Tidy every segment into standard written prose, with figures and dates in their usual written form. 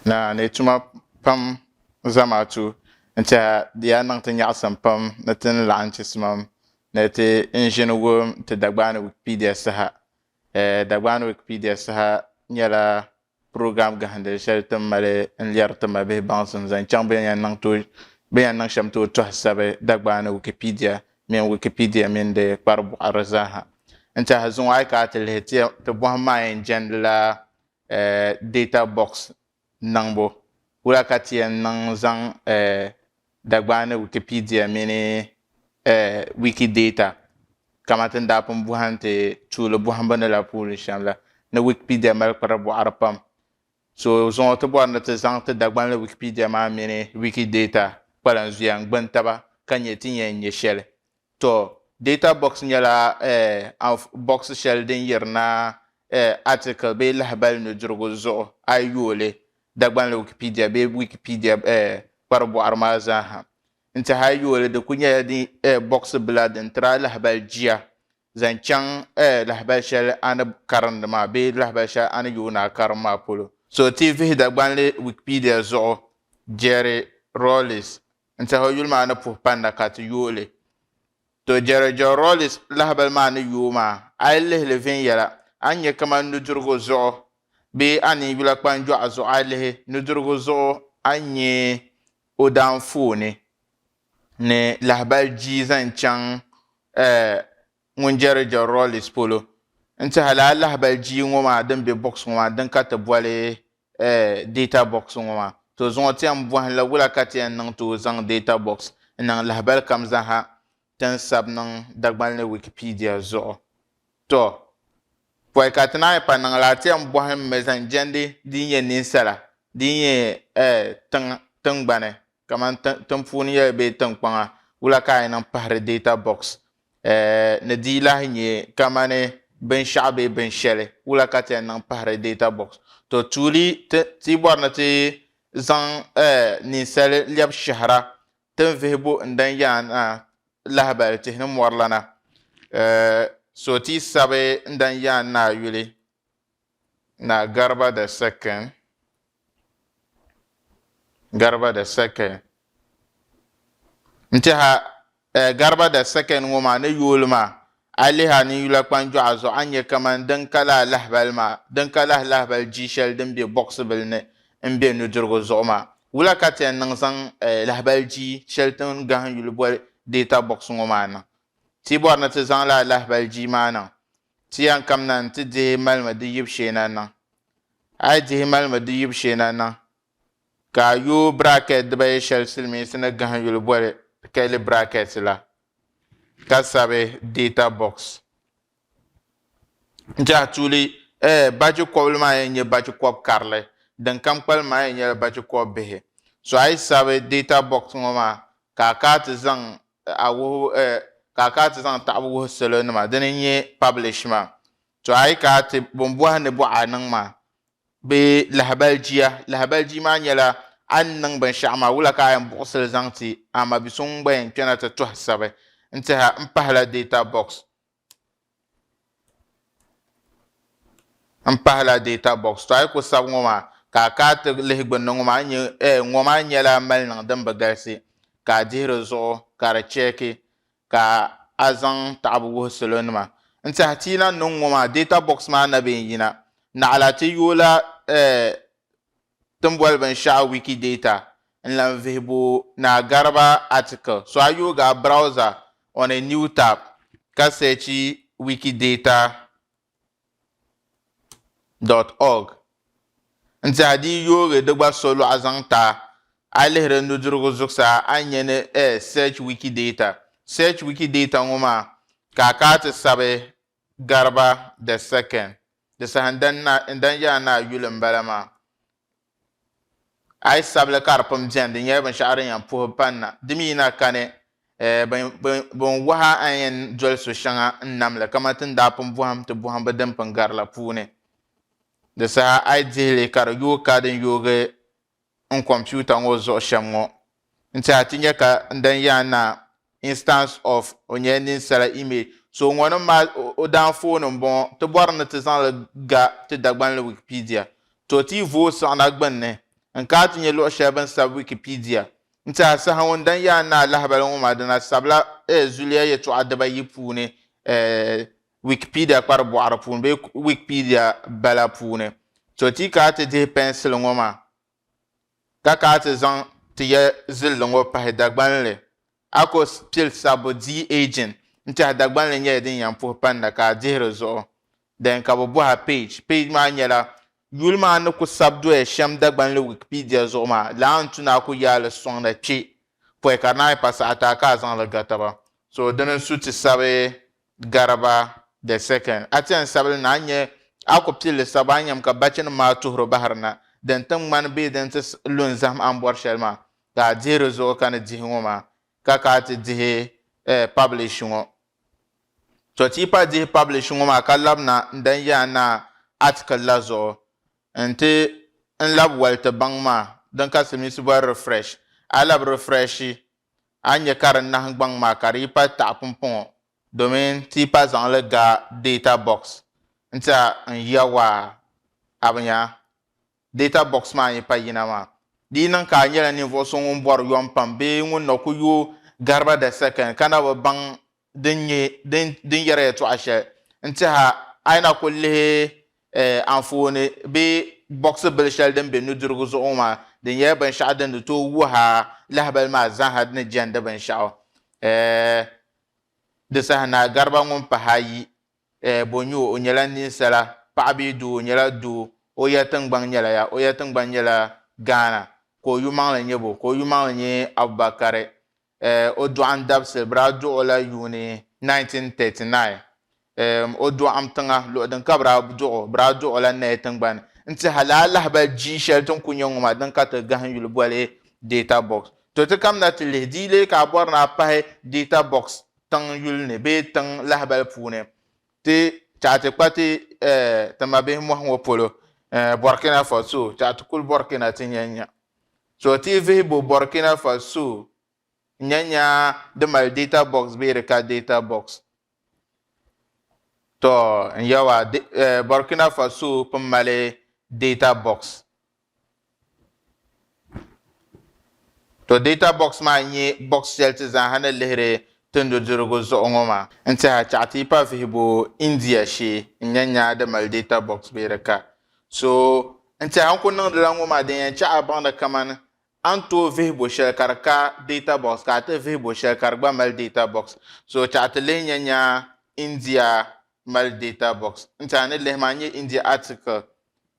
Na ni tuma pam zamaatu n-tɛha di yaa niŋ ti nyaɣisim pam ni ti ni laɣim chisimam ni ti n-ʒini wum ti Dagbaani Wikipedia saha. Dagbaani Wikipedia saha nyɛla program gahindili shɛli ti ni mali n-lɛri ti mabihi baŋsim zaŋ chaŋ bɛ ni yɛn niŋ tooi bɛ ni yɛn niŋ shɛm tooi tɔhi sabi Dagbaani Wikipedia mini Wikipedia mini di kparibɔɣiri zaaha. N-tɛha zuŋɔ a yi kana ti lihi ti bɔhim maa yɛn jɛndila data box niŋbu, wula ka ti yɛn niŋ zaŋ Dagbaani Wikipedia mini Wikidata kamani ti ni daa pun bɔhim ti tuuli bɔhimbu ni la puuni shɛm la ni Wikipedia mali kpari bɔɣiri pam. So zuŋɔ ti bɔri ni ti zaŋ ti Dagbanli Wikipedia maa mini Wikidata kpalanzuya n-gbuni taba ka nya ti ni yɛn nya shɛli. To, data box nyɛla box shɛli din yirina article bee lahabali nudirigu zuɣu a yi yooi li Dagbanli Wikipedia bee Wikipedia kpari bɔɣiri maa zaaha. N-tiɛhi a yi yooi li di kuli nyɛla din box bila din tiri a lahabali jia zaŋ chaŋ lahabali shɛli a ni karindi maa bee lahabali shɛli a ni yooi ni a karim maa polo. So ti vihi Dagbanli Wikipedia zuɣu Jerry Rawlings N-tɛhi o yuli maa ni puhi panna ka ti yooi li. To Jerry John Rawlings lahabali maa ni yooi maa, a yi lihi li viɛnyɛla, a ni nya kaman nudirigu zuɣu bee a ni yula kpanjɔɣu zuɣu a yi lihi nudirigu zuɣu a ni nya o daanfooni ni lahabali jia zaŋ chaŋ ŋun Jerry John Rawlings polo. N-tɛhi lala lahabali jia ŋɔ maa din be box ŋɔ maa din ka ti boli data box ŋɔ maa. To zuŋɔ ti yɛn bɔhim la wula ka ti yɛn niŋ tooi zaŋ data box n-niŋ lahabali kam zaaha ti ni sabi niŋ Dagbanli Wikipedia zuɣu. To, pɔi ka ti naan yi pa niŋ lala, ti yɛn bɔhim mi zaŋ jɛndi di yi nyɛ ninsala, di yi nyɛ tiŋ tiŋgbani kamani tiŋ puuni yɛli bee tiŋkpaŋa, wula ka a yi niŋ pahiri data box Ni di yi lahi nyɛ kamani binshɛɣu bee binshɛli, wula ka ti yɛn niŋ pahiri data box? To tuuli ti yi bɔri ni ti zaŋ ninsali lɛbi shɛhira ti ni vihi bo n-dan yaa na lahabali tihi ni mɔri lana. So ti yi sabi n-dan yaa naa yuli, Naa Garba the Second, Garba the Second. N tɛha Garba the Second ŋɔ maa ni yooli maa, a lihi a ninyula kpanjɔɣu zuɣu a ni nya kaman din ka lahi lahibali maa, din ka lahi lahibali jia shɛli din be bɔɣisi bili ni m-be nudirigu zuɣu maa. Wula ka ti yɛn niŋ zaŋ lahibali jia shɛli ti ni gahim yuli boli data box ŋɔ maa niŋ? Ti bɔri ni ti zaŋ lala lahibali jia maa niŋ. Ti yɛn kamina nti dihi malimi di yibu shee na niŋ. A yi dihi malimi di yibu shee na niŋ, ka a yooi bracket dibayi shɛli silimiinsi ni gahim yuli boli curly brackets la, ka sabi data box. N-tɛha tuuli, eh, bachi kɔbili maa yɛn nyɛ bachi kɔb karili, din kam kpalim maa yɛn nyɛla bachi kɔb bihi. So a yi sabi data box ŋɔ maa, ka a kana ti zaŋ a wuhibu, eh, ka a kana ti zaŋ taɣibu wuhi salo nima, dini n-nyɛ publish maa. To a yi kana ti bɔn bɔhi ni bɔɣa a niŋ maa, bee lahabali jia. Lahabali jia maa nyɛla a ni niŋ binshɛɣu maa, wula ka a yɛn buɣisi li zaŋ ti a ma bi so ŋun gba yɛn kpɛna ti tɔhi sabi n-tɛha m-pahila data box. M-pahila data box. To a yi ku sabi ŋɔ maa ka a kana ti lihi gbunni ŋɔ maa, a ni nya eh ŋɔ maa nyɛla mali niŋ din bi galisi ka a dihi di zuɣu ka di chɛki ka a zaŋ taɣibu wuhi salo nima. N tɛha ti yi na niŋ ŋɔ maa data box maa na bee n-yina naɣila ti yooi la eh ti ni boli binshɛɣu Wikidata n-lan vihi bo Naa Gariba article. So a yoogi a browser on a new tab ka searchi wikidata dot org n-tɛha di yi yoogi di gba solɔɣu zaŋ ti a, a yi lihiri nudirigu zuɣusaa a ni nya ni eh search Wikidata. Search Wikidata ŋɔ maa ka a kana ti sabi Garba the Second. Di saha n-dan yaa naa yuli m-bala maa. A yi sabili ka di pun beni, di nyɛla binshɛɣu din yɛn puhi panna. Di mi yi na kani, bɛ ni wuhi a a ni yɛn doli so shɛŋa n-nam li kamani ti ni daa pun bɔhim ti bɔhimbu din pun gari la puuni. Di saha a yi dihi li ka di yooi ka din yoogi n computer ŋɔ zuɣu shɛm ŋɔ n-tɛha ti nya ka n dan yaa na instance of o nyɛla ninsala image. So ŋɔnim maa o daanfooni m-bɔŋɔ ti bɔri ni ti zaŋ li ga ti Dagbanli Wikipedia. To ti yi vooi siɣina gbunni N ka a ti nya luɣ shɛli bɛ ni sabi Wikipedia n-ti a saha ŋɔ, n dan yaa ni a lahabali ŋɔ maa dina sabila zuliya yɛtɔɣa dibayi puuni Wikipedia kpari bɔɣiri puuni bee Wikipedia bala puuni. To ti ka a ti dihi pɛnsili ŋɔ maa ka ka a ti zaŋ ti ya zilli ŋɔ pahi Dagbanli a ko pili sabbu de-aging n-tɛhi Dagbanli nyɛla din yɛn puhi panna ka a dihi di zuɣu. Then ka bɛ bɔhi a page. Page maa nyɛla yuli maa ni ku sabi doya shɛm Dagbanli Wikipedia zuɣu maa, lala n-tu ni a ku yaai li sɔŋda kpe pɔi ka di naan yi pa saha ti a ka a zaŋ li ga taba. So dini n-su ti sabi Garba the second. A ti yɛn sabi li na a ni nya a ku pili li sabu a ni nyami ka bachinima maa tuhiri bahiri na din ti ŋmani bee din ti lu n-zahim a ni bɔri shɛli maa ka a dihi di zuɣu ka ni dihi ŋɔ maa ka ka a ti dihi publish ŋɔ. To ti yi pa dihi publish ŋɔ maa ka labina n-dan yaa na article la zuɣu nti n labi wali ti baŋ maa din ka silimiinsi boli refresh. A labi refreshi a ni nya ka di nahingbaŋ maa ka di yi pa taɣi pumpɔŋɔ domin ti yi pa zaŋ li ga data box n-ti a n yawa a bi nya data box maa yi pa yina maa. Di yi niŋ ka a nyɛla ninvuɣ so ŋun bɔri yom pam bee ŋun na ku yooi gariba the second ka na bi baŋ din nyɛ din yɛri yɛtɔɣa shɛli n-tɛha a yi na ku lihi anfooni bee bɔɣisi bil shɛli din be nudirigu zuɣu ŋɔ maa, di nyɛla binshɛɣu din ni tooi wuhi a lahibali maa zaaha ni jɛndi binshɛɣu. Di saha Naa Gariba ŋun pahi ayi, bɔ n-nyɛ o? O nyɛla ninsala, paɣa bee doo? O nyɛla doo. O ya tiŋgbaŋ nyɛla ya? O ya tiŋgbani nyɛla Ghana. Ka o yumaŋli nyɛ bo? Ka o yumaŋli nyɛ Abubakari. O dɔɣim dabisili, bɛ daa dɔɣi o la yuuni 1939. O dɔɣim tiŋa, luɣ din ka bɛ daa dɔɣi o, bɛ daa dɔɣi o la Naya tiŋgbani n-ti hali a lahibali jia shɛli ti ni kuli nya ŋɔ maa din ka ti gahim yuli boli data box. To ti kamina ti lihi di yi lee ka a bɔri ni a pahi data box tiŋ yuli ni bee tiŋ lahibali puuni, ti chaɣ ti kpa ti ti mabihi mɔhi ŋɔ polo, Burkina Faso, chaɣ ti kuli Burkina ti nya nya. So ti vihi bo Burkina Faso nya nya di mali data box bee di ka data box. To n yawa Burkina Faso pun mali data box. To data box maa n-nyɛ box shɛli ti zaaha ni lihiri ti nudirigu zuɣu ŋɔ maa. N tɛha chaɣ ti yi pa vihi bo India shee n-nya nya di mali data box bee di ka. So n tɛha n kuli niŋdila ŋɔ maa din yɛn chaɣ a baŋdi kamani a ni tooi vihi bo shɛli ka di ka data box ka a ti vihi bo shɛli ka di gba mali data box. So chaɣ ti lihi nya nya India mali data box. N tɛha ni lihi maa n-nyɛ India article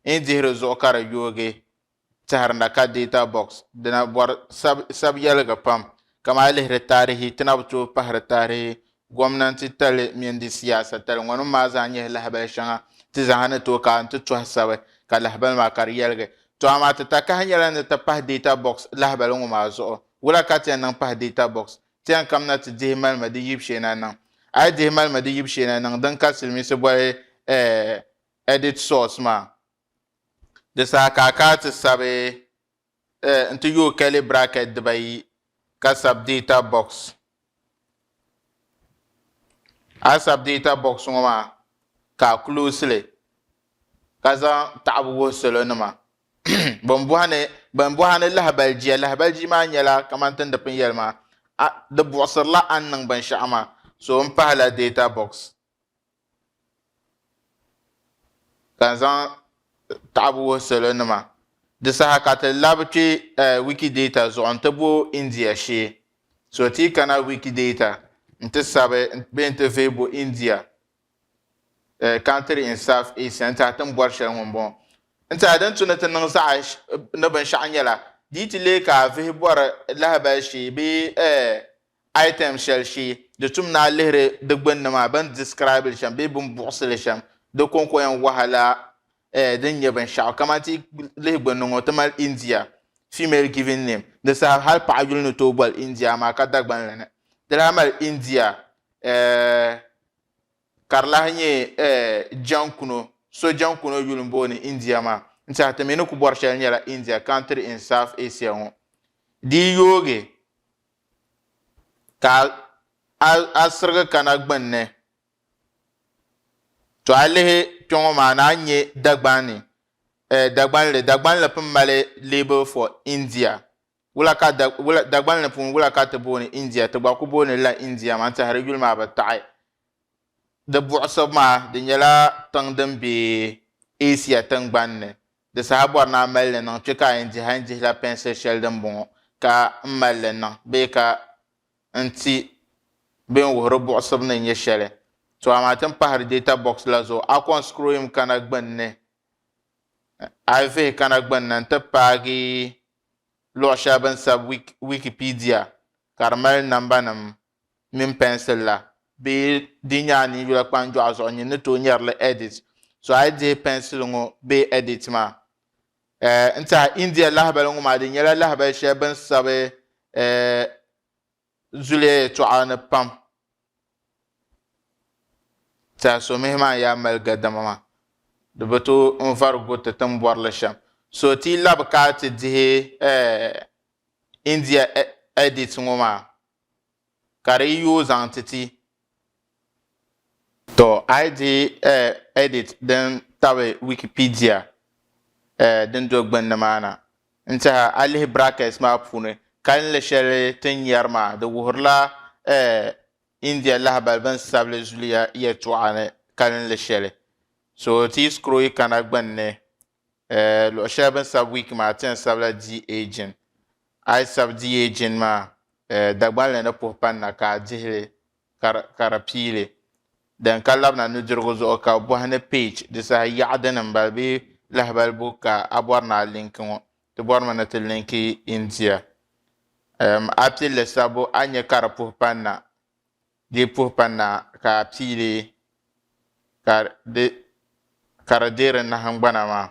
n yi dihi di zuɣu ka di yoogi tɛhiri na ka data box dina bɔri sabi yɛliga pam kamani a lihiri taarihi ti na bi tooi pahiri taarihi gomnanti tali mini di siyaasa tali ŋɔ nim maa zaa nyɛla lahabali shɛŋa ti zaaha ni tooi ka n-ti tɔhi sabi ka lahabali maa ka di yɛligi. To amaa ti takahi nyɛla ni ti pahi data box lahabali ŋɔ maa zuɣu. Wula ka ti yɛn niŋ pahi data box? Ti yɛn kamina ti dihi malima di yibu shee na niŋ. A yi dihi malima di yibu shee na niŋ din ka silimiinsi boli edit source maa. Di saha ka a kana ti sabi n-ti yooi curly bracket dibayi ka sabi data box. A yi sabi data box ŋɔ maa ka a close li ka zaŋ taɣibu wuhi salo nima. Bɛn bɔhi ni bɛn bɔhi a ni lahibali jia, lahibali jia maa nyɛla kamani ti ni di pun yɛli maa, di buɣisirila a ni niŋ binshɛɣu maa. So m pahila data box. Ka n zaŋ taɣibu wuhi salo nima. Di saha ka ti labi kpe Wikidata zuɣu nti bo India shee. So ti yi kana Wikidata nti sabi bee nti vihi bo India country in South Asia n tiɛha ti ni bɔri shɛli ŋɔ m-bɔŋɔ. N tiɛha din tu ni ti niŋ zaɣa ni binshɛɣu nyɛla di yi ti leei ka a vihi bɔri lahibali shee bee Item shɛli shee, di tum ni a lihiri di gbunni maa, bɛ ni describe li shɛm bee bɛ ni buɣisi li shɛm, di kɔŋko yɛn wahala din nyɛ binshɛɣu. Kamani ti yi lihi gbunni ŋɔ, ti mali India female given name. Di saha hali paɣa yuli ni tooi boli India amaa ka Dagbanli ni. Di lahi mali India ka di lahi nyɛ Jankuno, so Jankuno yuli m-booni India maa. N tɛha ti mi ni ku bɔri shɛli nyɛla India country in South Asia ŋɔ. Di yi yoogi Ka a sirigi kana gbunni, to a lihi kpe ŋɔ maa ni a ni nya Dagbaŋ ni. eh, Dagbanli, Dagbanli pun mali label for India. Wula ka da, wula, Dagbanli puuni wula ka ti booni India? Ti gba ku booni li la India maa n-tɛhi di yuli maa bi taɣi. Di buɣisibu maa, di nyɛla tiŋ din be Asia tiŋgbani ni. Di saha bɔri ni a mali li niŋ kpe ka a yɛn dihi a yɛn dihila pencil shɛli din bɔŋɔ ka m mali li niŋ bee ka n ti bee n wuhiri buɣisibu ni nyɛ shɛli. To amaa ti ni pahiri data box la zuɣu a kɔŋ scrolling kana gbunni a yi vihi kana gbunni n-ti paagi luɣ shɛli bɛ ni sabi Wikipedia ka di mali nambanima mini pencil la bee di nyɛ a ninyula kpanjɔɣu zuɣu nyin ni tooi nyari li edit. So a yi dihi pencil ŋɔ bee edit maa eh, n tiɛha India lahabali ŋɔ maa di nyɛla lahabali shɛli bɛ ni sabi eh, zuliya yɛltɔɣa ni pam. Tiɛha somihi maa n-yaa mali gadama maa di bi tooi n vari guriti ti ni bɔri li shɛm. So ti yi labi ka ti dihi eh, India edit ŋɔ maa ka di yi yooi zaŋ ti ti. To a yi dihi edit din tabi Wikipedia din do gbunni maa na n-tɛha a lihi brackets maa puuni kalinli shɛli ti ni nyari maa di wuhirila India lahabali bɛn sabili zuliya yɛltɔɣa ni kalinli shɛli. So ti yi scroll yi kana gbunni luɣ shɛli bɛ ni sabi wiki maa ti yɛn sabila DA jin. A yi sabi DA jin maa, Dagbanli ni puhi panna ka a dihi li ka di pii li. Din ka labina nudirigu zuɣu ka bɛ bɔhi ni page, di saha yaɣa dini m-bala bee lahibali bo ka a bɔri ni a linki ŋɔ. Ti bɔrimi ni ti linki India. A pilli sabbu a ni nya ka di puhi panna. Di puhi panna ka a pii li ka di deeri nahingbana maa.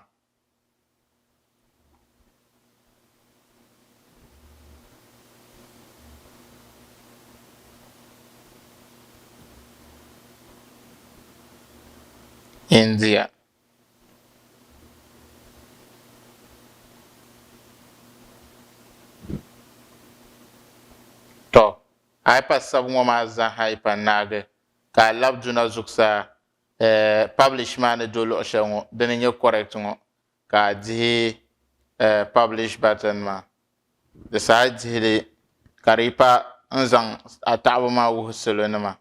India. Tɔ! A yi pa sabi ŋɔ maa zaa ha yi pa naagi ka a labi duna zuɣusaa eh, publish maa ni do luɣ shɛli ŋɔ dini n-nyɛ correct ŋɔ ka a dihi eh, publish button maa. Di saha dihi li ka di yi pa n-zaŋ a taɣibu maa wuhi salo nima.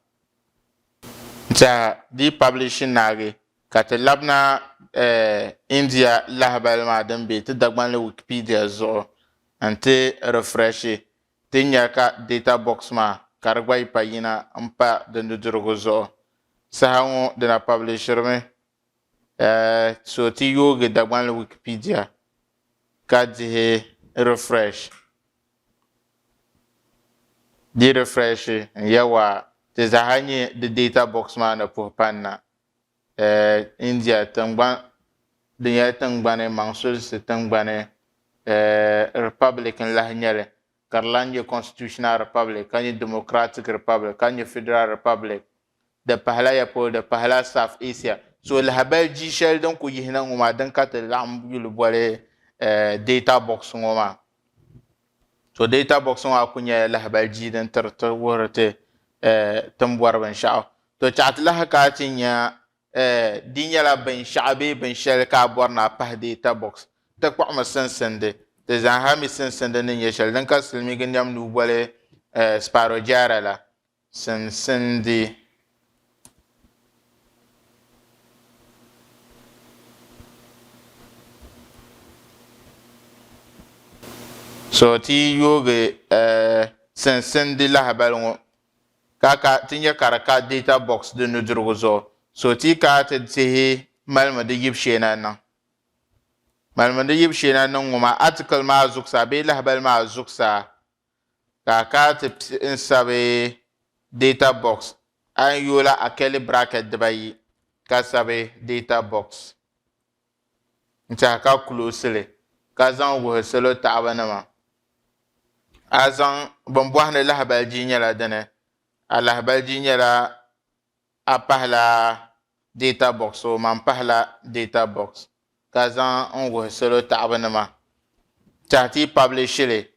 N-tɛha di yi publish naagi ka ti labina eh, India lahabali maa din be ti Dagbanli Wikipedia zuɣu nti refresh Ti nya ka data box maa ka di gba yi pa yina m-pa di nudirigu zuɣu. Saha ŋɔ di na publishirimi eh, so ti yoogi Dagbanli Wikipedia ka dihi refresh. Di refresh n yawa ti zaaha nya di data box maa ni puhi panna. Eh, India tiŋgban, di nyɛla tiŋgbani maŋsulisi tiŋgbani, eh, republic n-lahi nyɛ li, ka di lahi nyɛ constitutional republic, ka nyɛ democratic republic, ka nyɛ federal republic. Di pahila ya polo, di pahila South Asia. So lahabali jia shɛli din ku yihina ŋɔ maa, din ka ti laɣim yuli boli, eh, data box ŋɔ maa. So data box ŋɔ maa ku nyɛla lahabali jia din tiri ti wuhiri ti, eh, ti ni bɔri binshɛɣu. To chaɣ ti lahi ka ti nya eh, di nyɛla binshɛɣu bee binshɛli ka a bɔri ni a pahi data box. Ti kpuɣimi sinsindi. Ti zaaha mi sinsindi ni nyɛ shɛli din ka silimiingi nɛm nuu boli eh, spirogyra la. Sinsindi. So ti yi yoogi eh, sinsindi lahabali ŋɔ ka ka ti nya ka di ka data box di nudirigu zuɣu. So ti ka ti dihi malimi di yibu shee na niŋ. Malimi di yibu shee na niŋ ŋɔ maa article maa zuɣusaa bee lahabali maa zuɣusaa ka a ka ti n sabi data box. A yɛn yooi la a curly bracket dibayi ka sabi data box n-tɛha ka close li ka zaŋ wuhi salo taɣibu nima. A zaŋ bɛn bɔhi ni lahabali jia nyɛla dini, a lahabali jia nyɛla a pahila data box o man pahila data box ka zaŋ n wuhi salo taɣibu nima tɛha ti yi publish li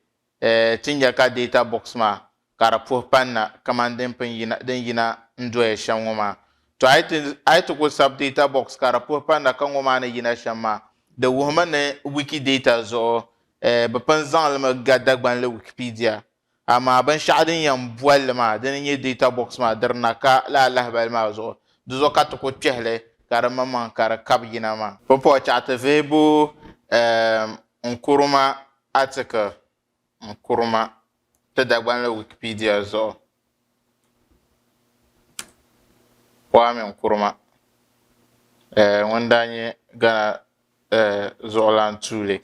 ti nya ka data box maa ka di puhi panna kamani din pun yina din yina n doya shɛm ŋɔ maa. To a yi ti kuli sabi data box ka di puhi panna ka ŋɔ maa ni yina shɛm maa, Di wuhimi ni Wikidata zuɣu bɛ pun zaŋ li mi ga Dagbanli Wikipedia, amaa binshɛɣu din yɛn boli li maa dini n-nyɛ data box maa di di na ka lala lahibali maa zuɣu. Di zuɣu ka ti ku kpɛhi li ka di maŋmaŋ ka di kabi yina maa. Pumpɔŋɔ chaɣ ti vihi bo Nkrumah article Nkrumah ti Dagbanli Wikipedia zuɣu. Kwame Nkrumah ŋun daa nyɛ Ghana zuɣulan tuuli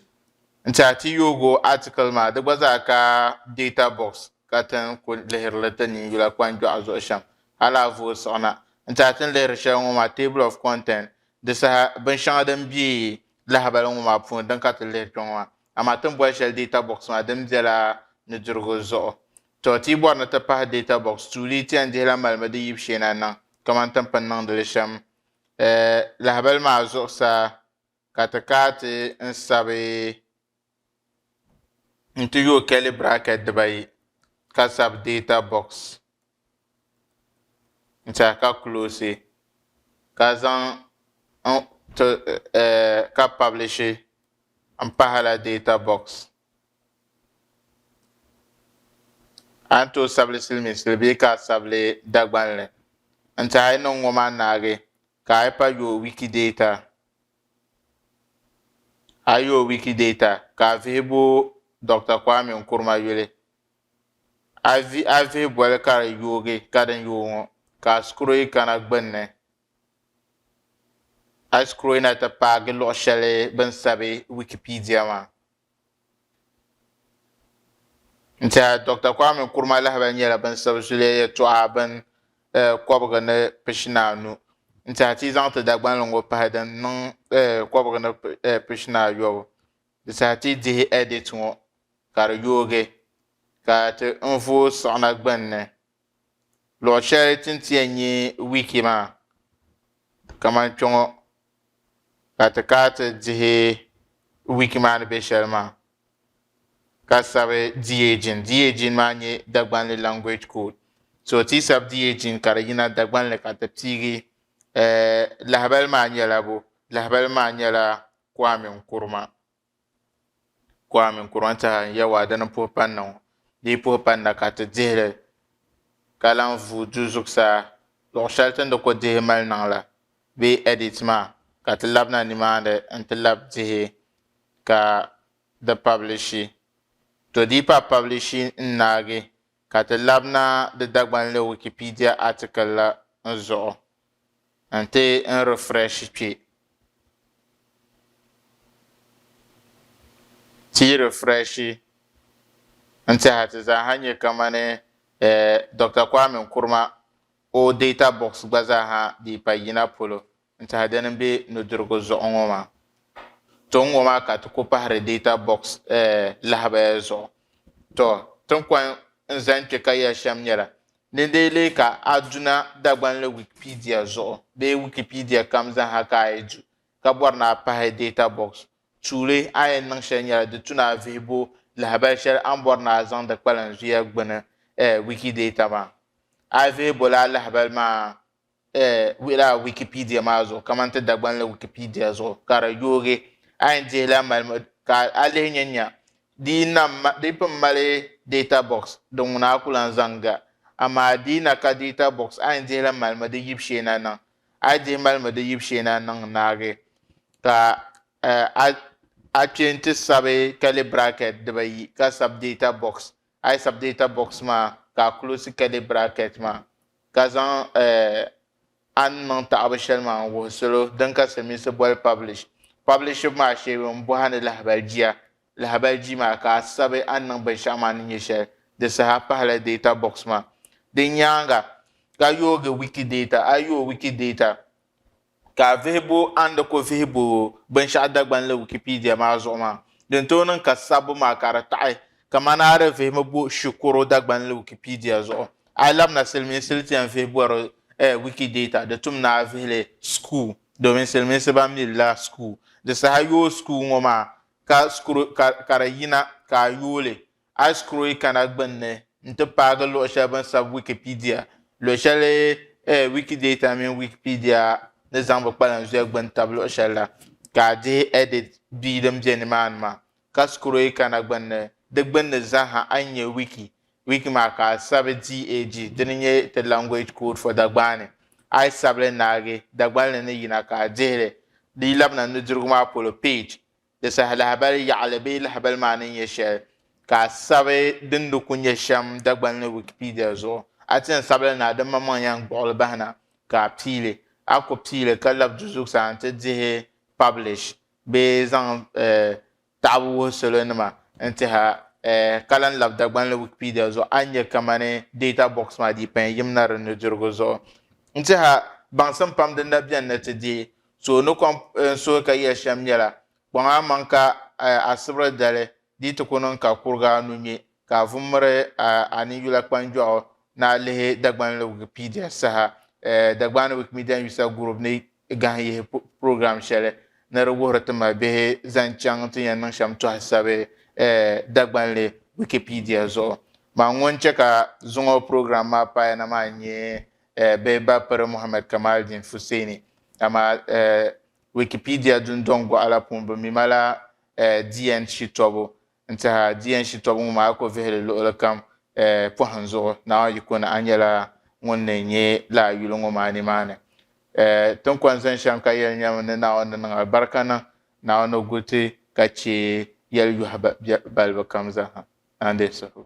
n-tɛha ti yooi o article maa di gba zaa ka data box ka ti ni kuli lihiri li ti ninyula kpanjɔɣu zuɣu shɛm hali a vooi siɣi na n-tɛha ti ni lihiri shɛli ŋɔ maa table of content di saha binshɛŋa din be lahabali ŋɔ maa puuni din ka ti lihiri kpe ŋɔ maa amaa ti ni boli shɛli data box maa din bela nudirigu zuɣu. Tɔ ti yi bɔri ni ti pahi data box tuuli ti yɛn dihila malimi di yibu shee na niŋ kamani ti ni pun niŋdi li shɛm lahabali maa zuɣusaa ka ti kaai ti n sabi n-ti yooi curly bracket dibayi ka sabi data box n-tɛha ka close ka zaŋ ka publish m-pahila data box. A ni tooi sabili silimiinsili bee ka a sabili Dagbanli n-ti a yi niŋ ŋɔ maa naagi ka a yi pa yooi Wikidata. A yi yooi Wikidata ka a vihi bo Doctor Kwame Nkrumah yuli. A vihi boli ka di yoogi ka din yooi ŋɔ ka a scroll kana gbunni. A yi scroll na ti paagi luɣ shɛli bɛ ni sabi Wikipedia maa. N tɛha Doctor Kwame Nkrumah lahabali nyɛla bini sabi zuliya yɛltɔɣa bin kɔbigi ni pishi ni anu. N tɛha ti yi zaŋ ti Dagbanli ŋɔ pahi din niŋ kɔbigi ni pishi ni ayɔbu. Di saha ti yi dihi edit ŋɔ ka di yoogi ka ti n vooi siɣina gbunni. Luɣ shɛli ti ni ti yɛn nya wiki maa kamani kpe ŋɔ ka ti kana ti dihi wiki maa ni be shɛli maa ka sabi DAGN. DAGN maa n-nyɛ Dagbanli language code. So ti yi sabi DAGN ka di yina Dagbanli ka ti piigi lahabali maa nyɛla bo? Lahabali maa nyɛla Kwame Nkrumah. Kwame Nkrumah n-tɛha Yawa dini m-puhi panna ŋɔ di yi puhi panna ka ti dihi li ka lahi vuui du zuɣusaa luɣ shɛli ti ni di kuli dihi mali niŋ la bee edit maa ka ti labina nimaani nti labi dihi ka di pablishi. To di yi pa pablishi n-naagi Ka ti labina di Dagbanli Wikipedia article la zuɣu nti n refresh kpe. Ti yi refresh n tɛha ti zaaha nya kamani Doctor Kwame Nkrumah o data box gba zaaha dii pa yina polo. N tɛha dini m-be nudirigu zuɣu ŋɔ maa. To n ŋɔ maa ka ti ku pahiri data box lahabaya zuɣu. To ti ni kɔŋ n-zani kpe ka yɛli shɛm nyɛla, ni dee lee ka a duna Dagbanli Wikipedia zuɣu bee Wikipedia kam zaaha ka a yi du ka bɔri ni a pahi data box, tuuli a yɛn niŋ shɛli nyɛla di tu ni a vihi bo lahabali shɛli a ni bɔri ni a zaŋ di kpalanzuya gbuni Wikidata maa. A yi vihi bo lala lahabali maa wuhila Wikipedia maa zuɣu kamani ti Dagbanli Wikipedia zuɣu ka di yoogi a yɛn dihila malimi ka a lihi nya nya di yi na di yi pun mali data box din ŋuna a ku lahi zaŋ ga amaa di yi na ka data box a yɛn dihila malimi di yibu shee na niŋ a yi dihi malimi di yibu shee na niŋ naagi ka a kpe nti sabi curly bracket dibayi ka sabi data box a yi sabi data box maa ka a close curly bracket maa ka zaŋ a ni niŋ taɣibu shɛli maa n-wuhi salo din ka silimiinsi boli publish. Publishibu maa shee m-bɔhi ni lahabali jia. Lahabali jia maa ka a sabi a ni niŋ binshɛɣu maa ni nyɛ shɛli. Di saha pahila data box maa. Di nyaaŋa ka yoogi Wikidata. A yi yooi Wikidata ka a vihi bo a ni di ku vihi bo binshɛɣu Dagbanli Wikipedia maa zuɣu maa, din tooi niŋ ka sabbu maa ka di taɣi kamani a di vihimi bo shikuru Dagbanli Wikipedia zuɣu. A yi labina silimiinsili ti yɛn vihi bɔri Wikidata, di tum ni a vihi li school domin silimiinsi ban mi li la school. Di saha yooi school ŋɔ maa ka ka di yina ka a yooi li A yi scroll kana gbunni nti paagi luɣ shɛli bɛ ni sabi Wikipedia, luɣ shɛli Wikidata mini Wikipedia ni zaŋ bɛ kpalanzuya gbuni tab luɣ shɛli la, Ka a dihi Edit bia din be nimaani maa, ka scroll kana gbunni, di gbunni zaaha a ni nya Wiki. Wiki maa ka a sabi DAG, dini n-nyɛ ti language code for Dagbaani. A yi sabi li naagi, Dagbanli ni yina ka a dihi li. Di yi labina nudirigu maa polo, page, di saha lahabali yaɣili bee lahabali maa ni nyɛ shɛli ka a sabi din ni ku nyɛ shɛm Dagbanli Wikipedia zuɣu. A ti yɛn sabi li naai, di maŋmaŋ yɛn gbuɣi li bahina ka a pii li. A ku pii li ka labi du zuɣusaa nti dihi publish bee zaŋ taɣibu wuhi salo nima n-tiha ka lan labi Dagbanli Wikipedia zuɣu a ni nya kamani data box maa dii paya yim na di nudirigu zuɣu. N-tiha baŋsim pam din na beni ni ti deei. So ni kom n suhi ka yɛli shɛm nyɛla, kpaŋ a maŋ ka asibiri dali di yi ti ku niŋ ka kuriga a nu ŋme ka a vummiri a ninyula kpanjɔɣu ni a lihi Dagbanli Wikipedia saha. Dagbani Wikimedia User Group ni gahi yihi program shɛli ni di wuhiri ti mabihi zaŋ chaŋ ti yɛn niŋ shɛm tɔhi sabi Dagbanli Wikipedia zuɣu. Maa ŋun che ka zuŋɔ program maa paaya na maa n-nyɛ bɛ ba piri Muhammad Kamaldeen Fuseni. Amaa Wikipedia dundɔŋ gɔɣa la puuni bɛ mi ma la DN Shitɔbu. N-tɛha DN Shitɔbu ŋɔ maa a ku vihi li luɣili kam pɔhim zuɣu Naawuni yiko ni a nyɛla ŋun ni nyɛ lala yuli ŋɔ maa nimaani. Ti ni kɔŋ zani shɛm ka yɛli nyɛmi ni Naawuni ni niŋ alibarika niŋ, Naawuni ni gu ti ka che yɛliyɔhi balibu kam zaa ha. Naawuni deei suhigu.